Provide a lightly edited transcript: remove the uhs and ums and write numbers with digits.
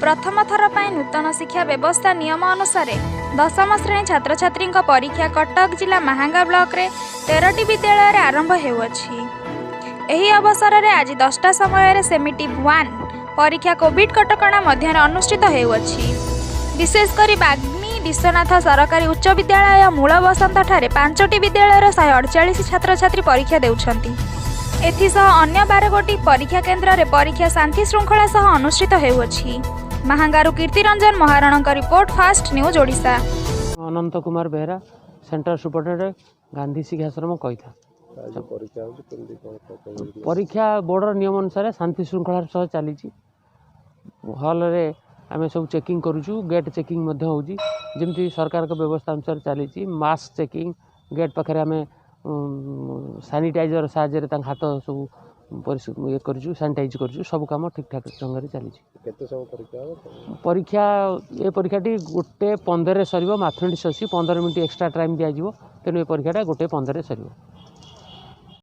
ପ୍ରଥମ ଥର ପାଇଁ ନୂତନ ଶିକ୍ଷା ବ୍ୟବସ୍ଥା ନିୟମ ଅନୁସାରେ ଦଶମ ଶ୍ରେଣୀ ଛାତ୍ରଛାତ୍ରୀଙ୍କ ପରୀକ୍ଷା କଟକ ଜିଲ୍ଲା ମାହାଙ୍ଗା ବ୍ଲକରେ 13ଟି ବିଦ୍ୟାଳୟରେ ଆରମ୍ଭ ହେଉଅଛି। ଏହି ଅବସରରେ ଆଜି 10ଟା ସମୟରେ ସେମିଟିଭ୍ 1 ପରୀକ୍ଷା କୋଭିଡ୍ କଟକଣା ମଧ୍ୟରେ ଅନୁଷ୍ଠିତ ହେଉଅଛି। ବିଶେଷ କରି ବାଗ୍ମୀ ବିଶ୍ୱନାଥ ସରକାରୀ ଉଚ୍ଚ ବିଦ୍ୟାଳୟ ମୂଳ ବସନ୍ତଠାରେ 5ଟି ବିଦ୍ୟାଳୟର 148 ଛାତ୍ରଛାତ୍ରୀ ପରୀକ୍ଷା ଦେଉଛନ୍ତି। ଏଥିସହ ଅନ୍ୟ 12 ଗୋଟି ପରୀକ୍ଷା କେନ୍ଦ୍ରରେ ପରୀକ୍ଷା ଶାନ୍ତି ଶୃଙ୍ଖଳା ସହ ଅନୁଷ୍ଠିତ ହେଉଅଛି। ମାହାଙ୍ଗାରୁ କୀର୍ତ୍ତିରଞ୍ଜନ ମହାରଣଙ୍କ report, fast news Odisha. Ananta Kumar Behera, centre superintendent, Gandhi Shikshashram, Kaitha. ଆଜି ପରୀକ୍ଷା ହେଉଛି, କେମିତି କ'ଣ କେମିତି? ପରୀକ୍ଷା ବୋର୍ଡ଼ର ନିୟମ ଅନୁସାରେ ଶାନ୍ତି ଶୃଙ୍ଖଳାର ସହ ଚାଲିଛି। ହଲ୍ରେ ଆମେ ସବୁ ଚେକିଂ କରୁଛୁ, ଗେଟ୍ ଚେକିଂ ମଧ୍ୟ ହେଉଛି। ଯେମିତି ସରକାରଙ୍କ ବ୍ୟବସ୍ଥା ଅନୁସାରେ ଚାଲିଛି। ମାସ୍କ ଚେକିଂ, ଗେଟ୍ ପାଖରେ ଆମେ ସାନିଟାଇଜର ସାହାଯ୍ୟରେ ତାଙ୍କ ହାତ ସବୁ ଇଏ କରୁଛୁ, ସାନିଟାଇଜ୍ କରୁଛୁ। ସବୁ କାମ ଠିକ୍ଠାକ୍ ଢଙ୍ଗରେ ଚାଲିଛି। କେତେ ସମୟ ପରୀକ୍ଷା ହେବ? ପରୀକ୍ଷା, ଏ ପରୀକ୍ଷାଟି 1:15ରେ ସରିବ। ମ୍ୟାଥମେଟିକ୍ସ ଅଛି, 15 ମିନିଟ୍ ଏକ୍ସଟ୍ରା ଟାଇମ୍ ଦିଆଯିବ। ତେଣୁ ଏ ପରୀକ୍ଷାଟା 1:15ରେ ସରିବ।